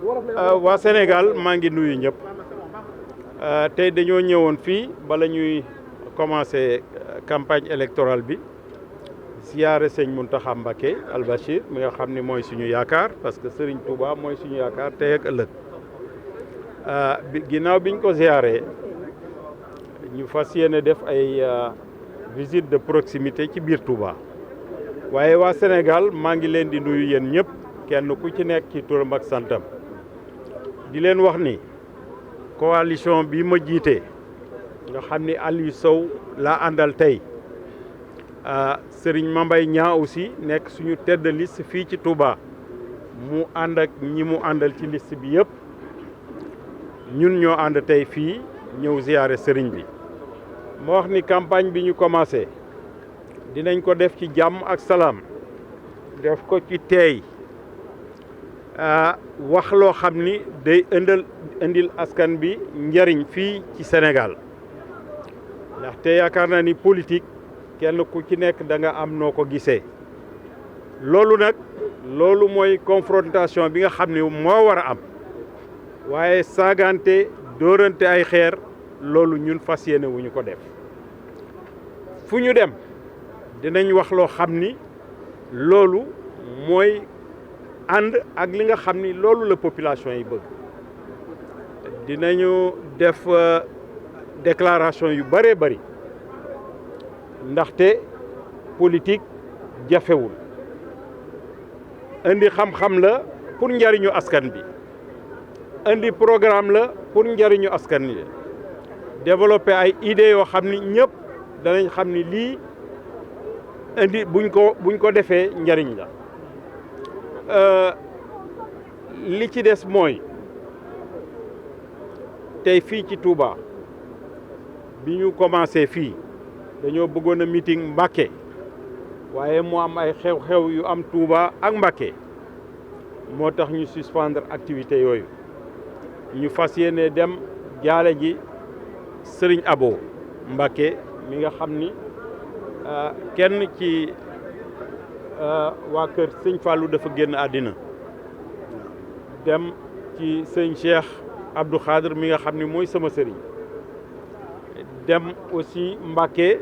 waa Sénégal maa ngi nuyu ñëpp tey dañoo ñëwoon fii bala ñuy commencer campagne électorale bi ziyaare sëñ Mountakha Mbacké Al Bachir mi nga xam ni mooy suñu yaakaar parce que Serigne Touba mooy suñu yaakaar tey ak ëllëg ginnaaw biñ ko ziyaare ñu fas yéene def ay visite de proximité ci biir Touba waaye waa Sénégal maa ngi leen di nuyu yéen ñëpp kenn ku ci nekk ci turam ak santam di leen wax ni coalition bi ma jiite nga xam ni Aliou Sow laa àndal tey Serigne Mambay Niang aussi nekk suñu tête de liste fii ci Touba mu ànd ak ñi mu àndal ci liste bi yëpp ñun ñoo ànd tey fii ñëw ziyaare Serigne bi ma wax ni campagne bi ñu commencé dinañ ko def ci jàmm ak salaam def ko ci teey wax loo xam ni day indil askan bi njariñ fii ci Sénégal ndaxte yaakaar naa ni politique kenn ku ci nekk da nga am noo ko gisee loolu nag loolu mooy confrontation bi nga xam ni moo war a am waaye saagante dóorante ay xeer loolu ñun fas yéene wuñu ko def fu ñu dem dinañ wax loo xam ni loolu mooy ànd ak li nga xam ni loolu la population yi bëgg dinañu def déclaration yu bëree bëri ndaxte politique jafewul indi xam-xam la pour njariñu askan bi indi programme la pour njariñu askan bi développer ay idées yoo xam ni ñëpp danañ xam ni lii indi buñ ko defee njariñ la li ci des mooy tey fii ci Touba bi ñu commencé fii dañoo bëggoon a meeting Mbacké waaye mu am ay xew-xew yu am Touba ak Mbacké moo tax ñu suspendre activité yooyu ñu fas yéene dem jaale ji Serigne Abo Mbacké mi nga xam ni kenn ci waa kër sëñ Fallou dafa génn àddina dem ci sëñ Cheikh Abdou Khadr mi nga xam ni mooy sama sëriñ dem aussi Mbacké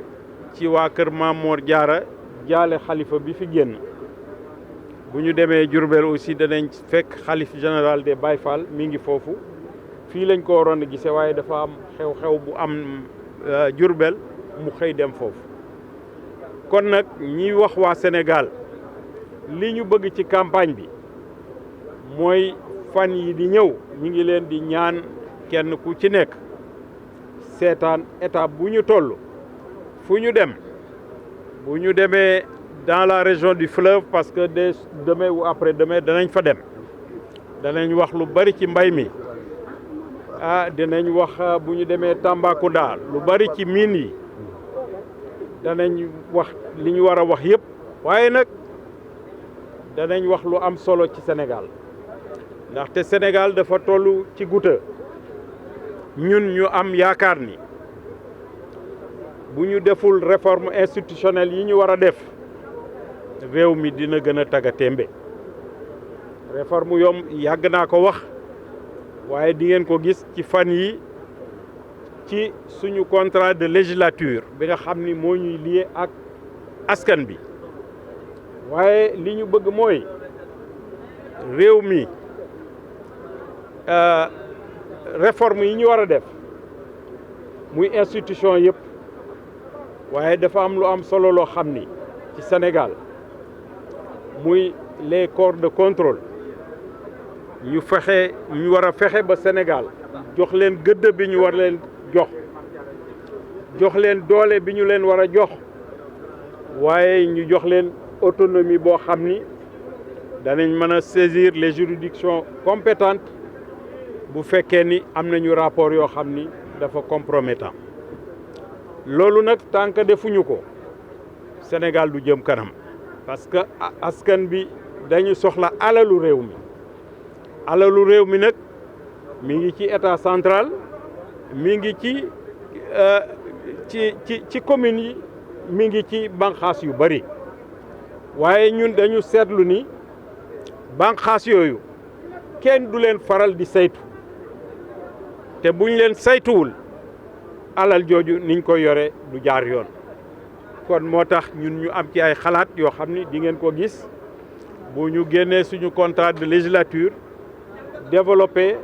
ci waa kër Mamor Diarra jaale xalifa bi fi génn bu ñu demee Diourbel aussi danañ fekk xalif général des Baye Fall mi ngi foofu fii lañ ko waroon a gisee waaye dafa am xew-xew bu am Diourbel mu xëy dem foofu kon nag ñiy wax waa Sénégal li ñu bëgg ci campagne bi mooy fan yi di ñëw ñi ngi leen di ñaan kenn ku ci nekk seetaan étape bu ñu toll fu ñu dem bu ñu demee dans la région du fleuve parce que demain ou après demain danañ fa dem danañ wax lu bari ci mbay mi dinañ wax bu ñu demee Tambacounda lu bari ci mine yi danañ wax li ñu war a wax yëpp waaye nag danañ wax lu am solo ci Sénégal ndaxte Sénégal dafa toll ci guuta ñun ñu am yaakaar ni bu ñu deful réforme institutionnelle yi ñu war a def réew mi dina gën a taga témbe réforme yom yàgg naa ko wax waaye di ngeen ko gis ci fan yi ci suñu contrat de législature bi nga xam ni moo ñuy lié ak askan bi waaye li ñu bëgg mooy réew mi réforme yi ñu war a def muy institution yëpp waaye dafa am lu am solo loo xam ni ci Sénégal muy les corps de contrôle ñu war a fexe ba Sénégal jox leen gëdd bi ñu war leen jox leen doole bi ñu leen war a jox waaye ñu jox leen autonomie boo xam ni danañ mën a saisir les juridictions compétentes bu fekkee ni am nañu rapport yoo xam ni dafa compromettant loolu nag tant que defuñu ko Sénégal du jëm kanam parce que askan bi dañu soxla alalu réew mi nag mi ngi ci état central mi ngi ci communes yi mi ngi ci banqaas yu bari waaye ñun dañu seetlu ni banqaas yooyu kenn du leen faral di saytu te buñ leen saytuwul alal jooju niñ ko yore du jaar yoon kon moo tax ñun ñu am ci ay xalaat yoo xam ni di ngeen ko gis bu ñu génnee suñu contrat de législature développer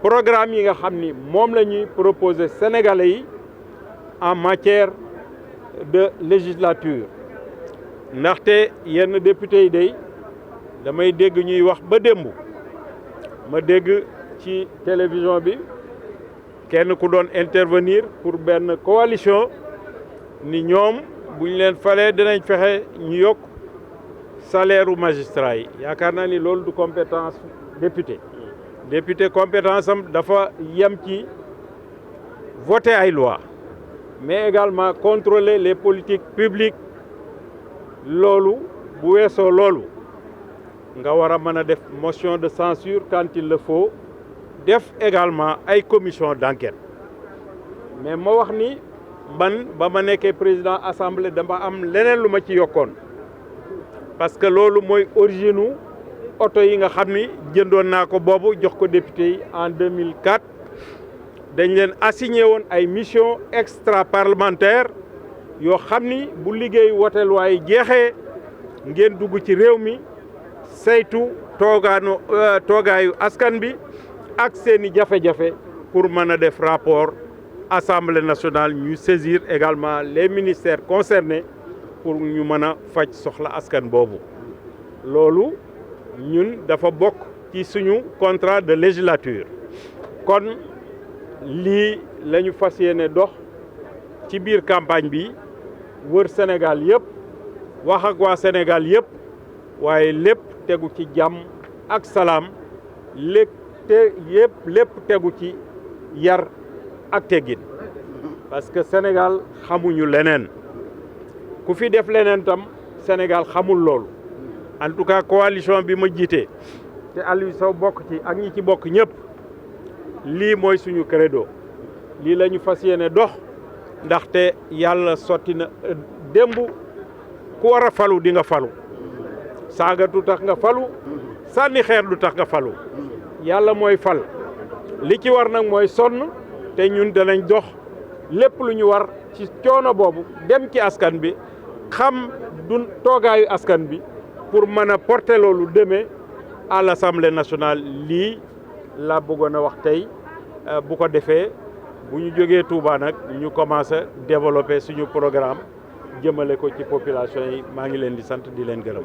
programme yi nga xam ni moom la ñuy proposer Sénégalais yi en matière de législature ndaxte yenn député yi day damay dégg ñuy wax ba démb ma dégg ci télévision bi kenn ku doon intervenir pour benn coalition ni ñoom buñ leen falee dinañ fexe ñu yokk salaire u magistrat yi yaakaar naa ni loolu du compétence député compétence am dafa yem ci voter ay loi mais également contrôler les politiques publiques loolu bu weesoo loolu nga war a mën a def motion de censure quand il le faut def également ay commission d'enquête mais ma wax ni man ba ma nekkee président assemblée dama am leneen lu ma ci yokkoon parce que loolu mooy origine oto yi nga xam ni jëndoon naa ko boobu jox ko député yi en 2004 dañ leen assigné woon ay mission extra parlementaire yoo xam ni bu liggéey wote loi yi jeexee ngeen dugg ci réew mi saytu toogaayu askan bi ak seeni jafe-jafe pour mën a def rapport Assemblée nationale ñu saisir également les ministères concernés pour ñu mën a faj soxla askan boobu loolu ñun dafa bokk ci suñu contrat de législature kon lii la ñu fas yéene dox ci biir campagne bi wër Sénégal yëpp wax ak waa Sénégal yëpp waaye lépp tegu ci jàmm ak salaam lépp tegu ci yar ak teggin parce que Sénégal xamuñu leneen ku fi def leneen tam Sénégal xamul loolu en tout cas coalition bi ma jiite te Aliou Sow bokk ci ak ñi ci bokk ñëpp lii mooy suñu credo lii la ñu fas yéene dox ndaxte yàlla sotti na démb ku war a falu di nga falu saaga du tax nga falu sànni xeer du tax nga falu yàlla mooy fal li ci war nag mooy sonn te ñun danañ dox lépp lu ñu war ci coono boobu dem ci askan bi xam du toogaayu askan bi pour mën a porter loolu demee à l'Assemblée nationale lii la bëggoon a wax tey bu ko defee bu ñu jógee Touba nag ñu commencé développer suñu programme jëmale ko ci population yi maa ngi leen di sant di leen gërëm.